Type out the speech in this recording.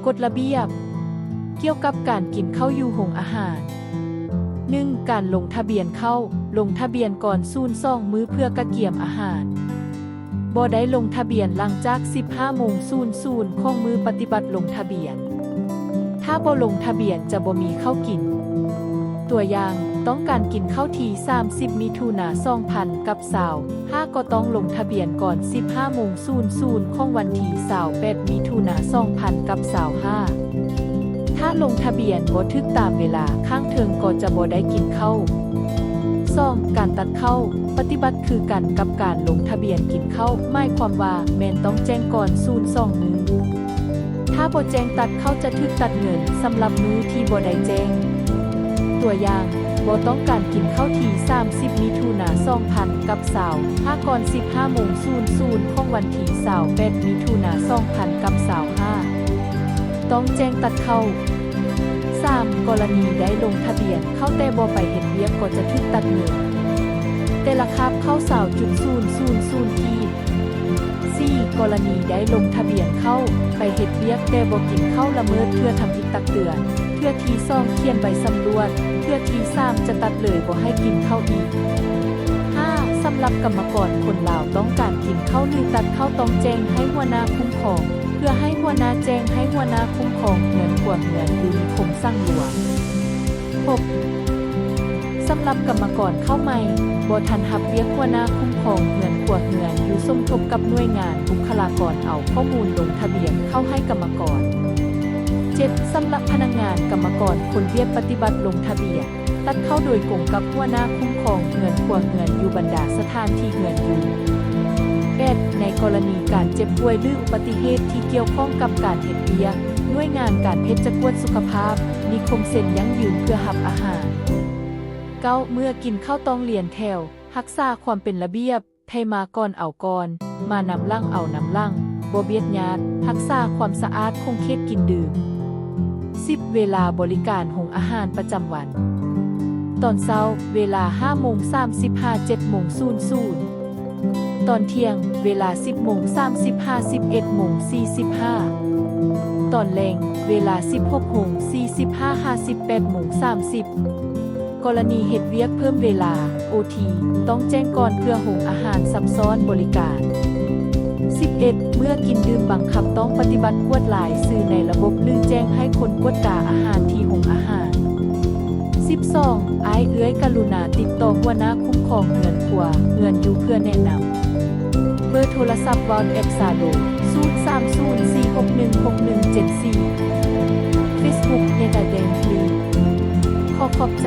ກົດລະບຽບ ກ່ຽວກັບການກິນເຂົ້າຢູ່ໂຮງອາຫານ. ໜຶ່ງ ການລົງທະບຽນເຂົ້າ. ລົງທະບຽນກ່ອນສູນສອງມື້ເພື່ອກະກຽມອາຫານ. ບໍ່ໄດ້ລົງທະບຽນຫຼັງຈາກສິບຫ້າໂມງສູນສູນຂອງມື້ປະຕິບັດລົງທະບຽນ. ຖ້າບໍ່ລົງທະບຽນຈະບໍ່ມີເຂົ້າກິນ. ຕົວຢ່າງ, ຕ້ອງການກິນເຂົ້າທີສາມສິບ ມິຖຸນາ ສອງພັນກັບຊາວຫ້າ ກໍຕ້ອງລົງທະບຽນກ່ອນສິບຫ້າໂມງສູນສູນຂອງວັນທີຊາວແປດ ມິຖຸນາ ສອງພັນກັບຊາວຫ້າ. ຖ້າລົງທະບຽນບໍ່ຖືກຕາມເວລາ, ຂ້າງເທິງກໍຈະບໍ່ໄດ້ກິນເຂົ້າ. ສອງ ການຕັດເຂົ້າ. ປະຕິບັດຄືກັນກັບການລົງທະບຽນກິນເຂົ້າ, ໝາຍຄວາມວ່າແມ່ນຕ້ອງແຈ້ງກ່ອນສູນສອງມື້. ຖ້າບໍ່ແຈ້ງ, ຕັດເຂົ້າຈະຖືກຕັດເງິນສຳລັບມື້ທີ່ບໍ່ໄດ້ແຈ້ງ. ຕົວຢ່າງ, ບໍ່ຕ້ອງການກິນເຂົ້າທີສາມສິບ ມິຖຸນາ ສອງພັນກັບຊາວຫ້າ ກ່ອນສິບຫ້າໂມງສູນສູນຂອງວັນທີຊາວແປດ ມິຖຸນາ ສອງພັນກັບຊາວຫ້າ. ຕ້ອງແຈ້ງຕັດເຂົ້າ. ສາມ ກໍລະນີໄດ້ລົງທະບຽນເຂົ້າແຕ່ບໍ່ໄປເຮັດວຽກກໍຈະຖືກຕັດເງິນແຕ່ລະຄາບເຂົ້າ ຊາວຈຸດສູນສູນສູນ ກີບ. ສີ່ ກໍລະນີໄດ້ລົງທະບຽນເຂົ້າ ໄປເຮັດວຽກແຕ່ບໍ່ກິນເຂົ້າ ລະເມີດເທື່ອທຳອິດຕັກເຕືອນ, ເທື່ອທີສອງຂຽນໃບສຳຫຼວດ, ເທື່ອທີສາມຈະຕັດເລີຍບໍ່ໃຫ້ກິນເຂົ້າອີກ. ຫ້າ ສຳລັບກຳມະກອນຄົນລາວຕ້ອງການກິນເຂົ້າ ຫຼື ຕັດເຂົ້າ ຕ້ອງແຈ້ງໃຫ້ຫົວໜ້າຄຸ້ມຄອງ ເພື່ອໃຫ້ຫົວໜ້າແຈ້ງໃຫ້ຫົວໜ້າຄຸ້ມຄອງເຮືອນຄົວເຮືອນຢູ່ນິຄົມສັງຫຼວງ. ຫົກ ສຳລັບກຳມະກອນເຂົ້າໃໝ່ ບໍ່ທັນຮັບວຽກຫົວໜ້າຄຸ້ມຄອງເຮືອນຄົວເຮືອນຢູ່ສົມທົບກັບໜ່ວຍງານບຸກຄະລາກອນ ເອົາຂໍ້ມູນລົງທະບຽນເຂົ້າໃຫ້ກຳມະກອນ. ເຈັດ ສຳລັບພະນັກງານກຳມະກອນຄົນວຽກປະຕິບັດລົງທະບຽນ ຕັດເຂົ້າໂດຍກົງກັບຫົວໜ້າຄຸ້ມຄອງເຮືອນຄົວເຮືອນຢູ່ບັນດາສະຖານທີ່ເຮືອນຢູ່. ແປດ ໃນກໍລະນີການເຈັບປ່ວຍ ຫຼື ອຸບັດຕິເຫດທີ່ກ່ຽວຂ້ອງກັບການເຮັດວຽກ, ໜ່ວຍງານການແພດຈະກວດສຸຂະພາບນິຄົມເຊັນຢັ້ງຢືນເພື່ອຮັບອາຫານ. ເກົ້າ ເມື່ອກິນເຂົ້າຕ້ອງລຽນແຖວ, ຮັກສາຄວາມເປັນລະບຽບ, ໃຜມາກ່ອນເອົາກ່ອນ, ມານຳຫຼັງເອົານຳຫຼັງ, ບໍ່ບຽດຍາດ, ຮັກສາຄວາມສະອາດຂົງເຂດກິນດື່ມ. ສິບ ເວລາບໍລິການໂຮງອາຫານປະຈຳວັນ. ຕອນເຊົ້າ, ເວລາຫ້າໂມງສາມສິບຫາເຈັດໂມງສູນສູນ. ຕອນທ່ຽງ, ເວລາສິບໂມງສາມສິບຫາສິບເອັດໂມງສີ່ສິບຫ້າ. ຕອນແລງ, ເວລາສິບຫົກໂມງສີ່ສິບຫ້າຫາສິບແປດໂມງສາມສິບ. ກໍລະນີເຮັດວຽກເພີ່ມເວລາ, ໂອທີ, ຕ້ອງແຈ້ງກ່ອນເພື່ອໂຮງອາຫານຊັບຊ້ອນບໍລິການ. ສິບເອັດ ເມື່ອກິນດື່ມບັງຄັບຕ້ອງປະຕິບັດກວດລາຍຊື່ໃນລະບົບ ຫຼື ແຈ້ງໃຫ້ຄົນກວດກາອາຫານທີ່ໂຮງອາຫານ. ສິບສອງ ອ້າຍເອື້ອຍກະລຸນາຕິດຕໍ່ຫົວໜ້າຄຸ້ມຄອງເຮືອນຄົວເຮືອນຢູ່ເພື່ອແນະນຳ. ເບີໂທລະສັບ ວອດແອັບ ຊາໂລ ສູນສາມສູນສີ່ຫົກໜຶ່ງຫົກໜຶ່ງເຈັດສີ່. ເຟສບຸກ ເນຕາເດນຟຣີ. ຂໍຂອບໃຈ.